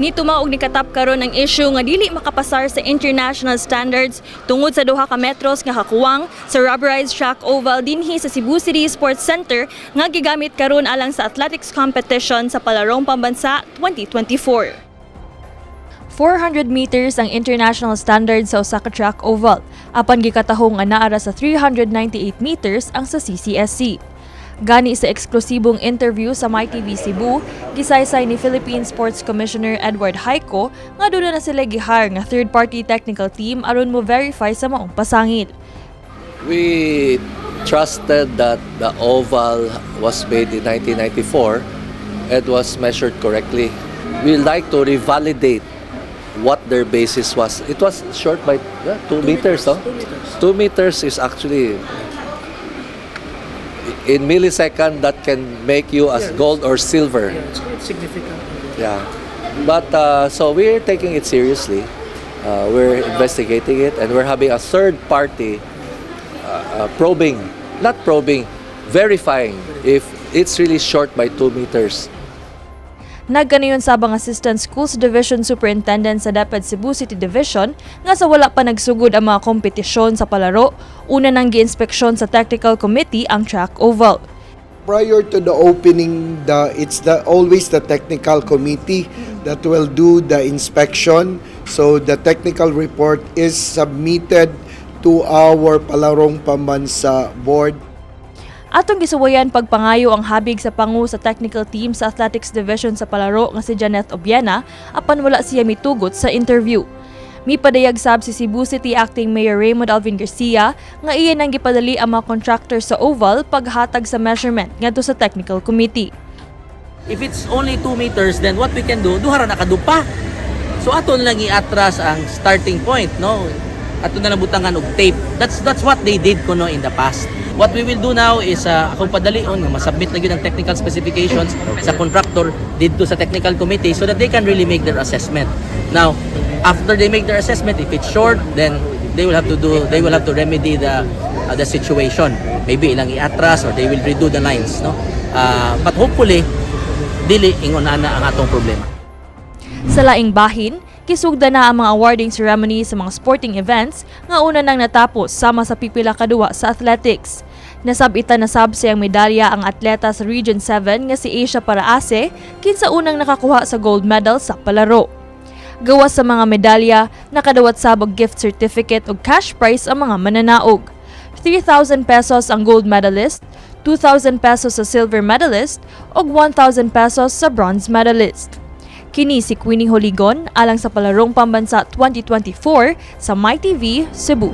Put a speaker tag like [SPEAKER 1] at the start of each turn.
[SPEAKER 1] Nituma og nikatap karon ang issue nga dili makapasar sa international standards tungod sa duha ka metros nga kakuwang sa rubberized track oval dinhi sa Cebu City Sports Center nga gigamit karon alang sa athletics competition sa Palarong Pambansa 2024. 400 meters ang international standard sa usa ka track oval, apan gikatahong nga naa ra sa 398 meters ang sa CCSC. Gani sa eksklusibong interview sa MyTV Cebu, gisaysay ni Philippine Sports Commissioner Edward Hayco nga duna na sila gihire nga third-party technical team aron mo verify sa maong pasangil.
[SPEAKER 2] We trusted that the oval was made in 1994 and was measured correctly. We like to revalidate what their basis was. It was short by 2 meters, no? 2 meters is actually in millisecond that can make you as gold or silver.
[SPEAKER 3] Yeah, it's quite significant.
[SPEAKER 2] Yeah. But so we're taking it seriously. We're investigating it and we're having a third party probing, not probing, verifying if it's really short by 2 meters.
[SPEAKER 1] Nagkanayon sab ang Assistant Schools Division Superintendent sa DepEd Cebu City Division nga sa wala pa nagsugod ang mga kompetisyon sa palaro, una nang giinspeksyon sa technical committee ang track oval.
[SPEAKER 4] Prior to the opening, the it's the always the technical committee that will do the inspection. So the technical report is submitted to our Palarong Pambansa board.
[SPEAKER 1] Atong gisuwayan pagpangayo ang habig sa pangu sa technical team sa Athletics Division sa palaro nga si Janet Obiena, apan wala siya mitugot sa interview. Mipadayag sab si Cebu City Acting Mayor Raymond Alvin Garcia nga iya nang gipadali ang mga contractor sa oval paghatag sa measurement ngadto sa technical committee.
[SPEAKER 5] If it's only 2 meters, then what we can do, duha ra na kadupa. So ato na lang i-atras ang starting point, no? Ato na lang butangan og tape. That's what they did kuno in the past. What we will do now is akong padalion nga masubmit na gyud ang technical specifications sa contractor didto sa technical committee so that they can really make their assessment. Now, after they make their assessment, if it's short, then they will have to remedy the situation. Maybe ilang i-atras or they will redo the lines, no? But hopefully dili ingon ana ang atong problema.
[SPEAKER 1] Sa laing bahin, kisugda na ang mga awarding ceremony sa mga sporting events nga una nang natapos sama sa pipila ka duwa sa athletics. Nasab-itan na sab sa iyang medalya ang atleta sa Region 7 nga si Asia Paraase, kinsa unang nakakuha sa gold medal sa palaro. Gawas sa mga medalya, nakadawat sab og gift certificate ug cash prize ang mga mananaog. 3,000 pesos ang gold medalist, 2,000 pesos sa silver medalist ug 1,000 pesos sa bronze medalist. Kini si Queenie Holigon alang sa Palarong Pambansa 2024 sa MyTV Cebu.